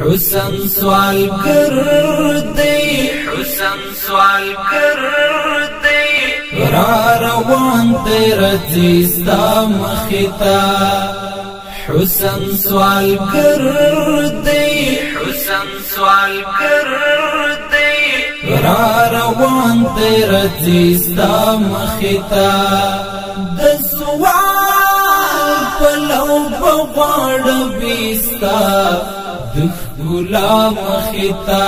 حسن سوال ګر دی، حسن سوال ګر دی، را روان دی رځي ستا مخې ته. حسن سوال ګر دی، حسن سوال ګر دی، را روان دی رځي ستا مخې ته. د سوال پلو بغواړوي ستا د ښکلا مخې ته.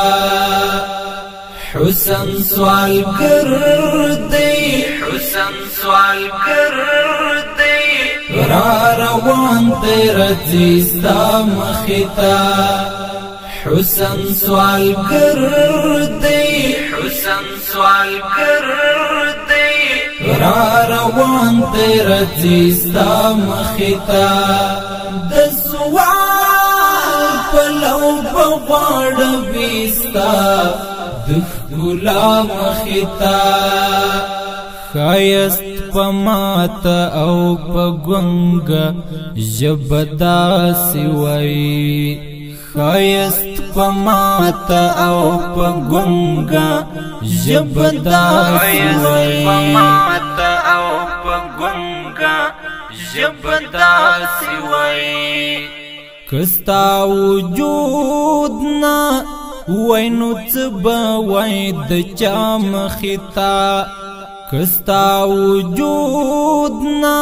حسن سوال ګر دی، حسن سوال ګر دی، را روان دی رځي ستا مخې ته. حسن سوال ګر دی، حسن سوال ګر دی، را روان دی رځي ستا مخې ته. د سوال پلو بغواړوي ستا د ښکلا مخې ته. ښایست په ماته او په ګونګه ژبه داسې وایي، ښایست په ماته او په ګونګه ژبه داسې وایي، په ماته او په ګونګه ژبه داسې وایي. که ستا وجود نه وای نو څه به وای د چا مخې ته، که ستا وجود نه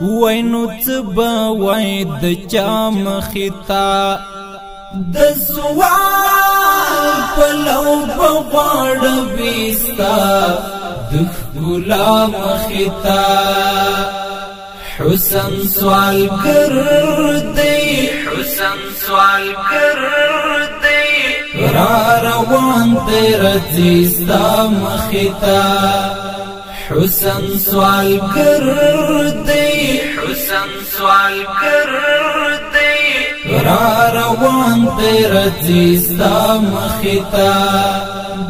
وای نو څه به وای د چا مخې ته. د سوال پلو بغواړوي ستا د ښکلا مخې ته. حسن سوال ګر دی، حسن سوال ګر دی، را روان دی رځي ستا مخې ته. حسن سوال ګر دی، حسن سوال ګر دی، را روان دی رځي ستا مخې ته.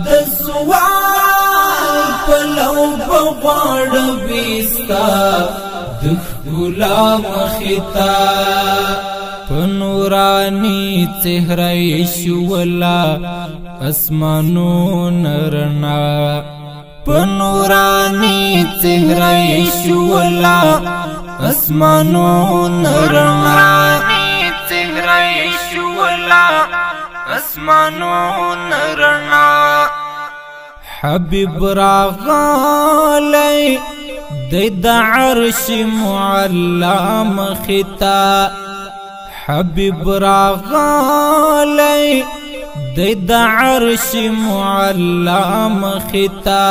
د سوال پلو بغواړوي ستا د ښکلا مخې ته. په نوراني څهره یې شوله اسمانونه رڼا، په نوراني څهره یې شوله اسمانونه رڼا، څهره یې شوله اسمانونه رڼا. حبیب راغلی دی د عرش معلا مخې ته، حبیب راغلی دی د عرش معلا مخې ته.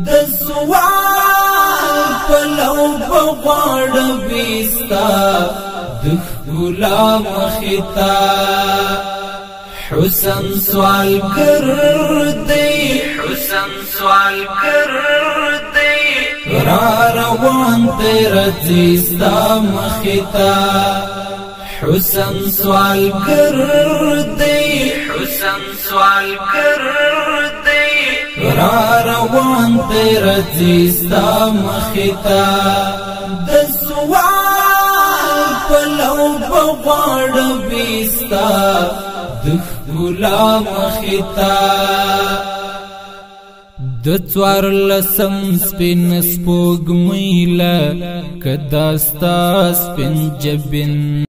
د سوال پلو بغواړوي ستا د ښکلا مخې ته. حسن سوال ګر دی، حسن سوال ګر دی، را روان دی رځي ستا مخې ته. حسن سوال ګر دی، حسن سوال ګر دی، را روان دی رځي ستا مخې ته. د سوال پلو بغواړوي ستا د ښکلا مخې ته. د څوارلسم سپین سپوږمۍ له که دا ستا سپین جبین